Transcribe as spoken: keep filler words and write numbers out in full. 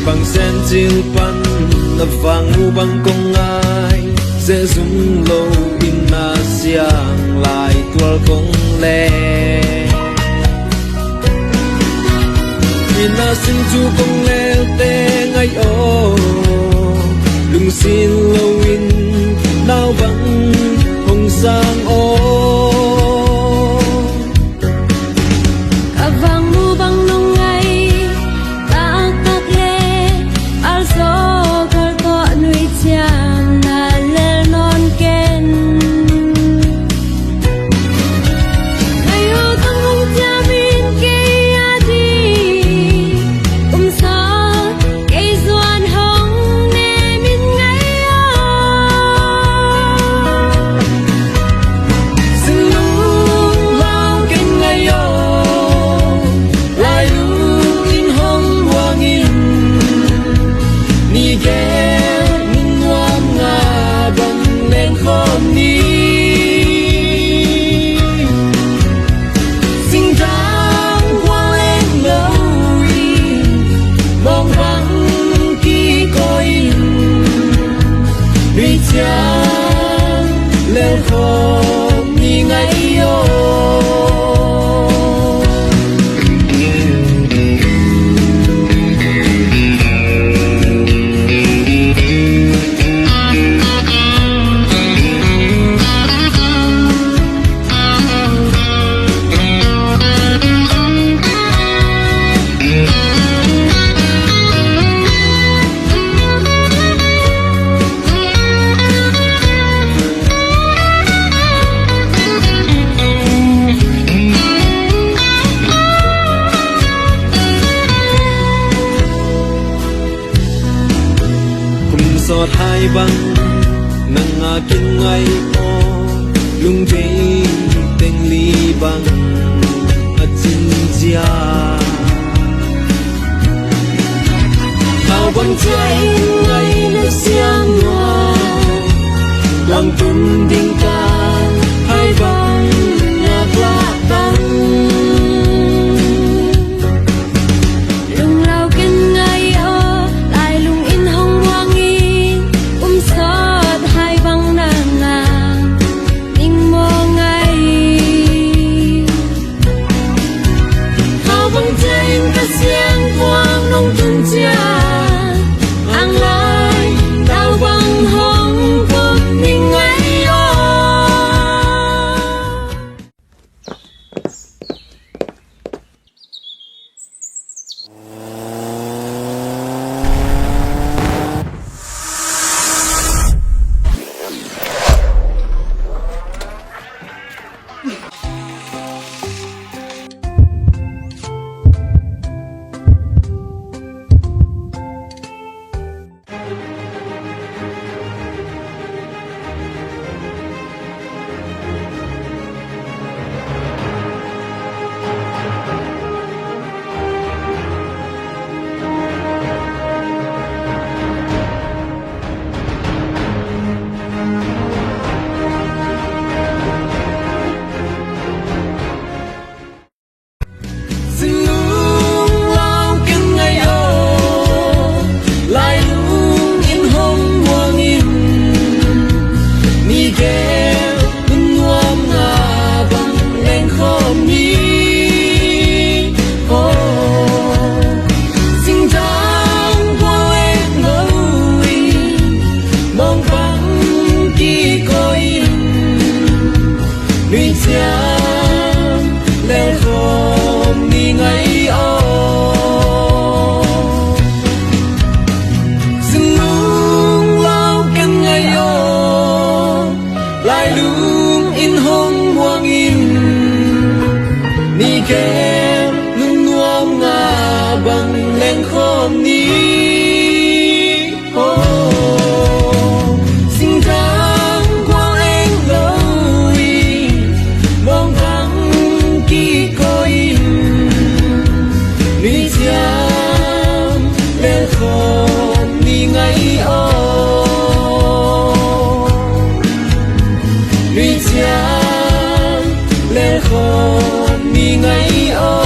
Bang sen cil pan na vang mu bang kong ngai, sehzung lo in na siang lai tual kong le. Ina sin cu kong lelte ngai aw, lungsin lo in nau bang hong sang aw. Ka vang mu bang nong ngai, ka akpak le alzo kal tawh nui cian na lel nawn ken. Ngai aw tang hong ciam in kei a di um sa. Kei zuan hong nem in ngai aw. Sinlung lau ken ngai aw. Lailung in hong muang in. Ni gel nun nuam nga bang leng khawm ni. Singtang kuang leng lo in, mawng bang kikawi in, nui ciang lel khawm ni ngai aw. Kum sawt hai bang nang a kin ngai aw, lungdei teng li bang a cin zia. Hau bang cia in ngai na siang nua, lang tun ding ka hai bang nak lak bang. Lunglau ken ngai aw, lailung in hong muang in, um sawt hai bang nang a ning maw ngai. Hau bang cia in ka siang kuang nong tun cia, ang lai tau bang hong kum ning ngai aw. Sinlung lau ken ngai aw, lailung in hong muang in, ni gel nun nuam nga bang leng khawm ni. Aw, singtang kuang leng lo in, mawng bang kikawi in, nui ciang lel khawm ni ngai aw. Sinlung lau ken ngai aw, lailung in hong muang in, ni gel nun nuam nga bang leng khawm ni. Aw, singtang kuang leng lo in, mawng bang kikawi in, nui ciang lel khawm ni ngai aw. Nui ciang lel khawm ni ngai aw.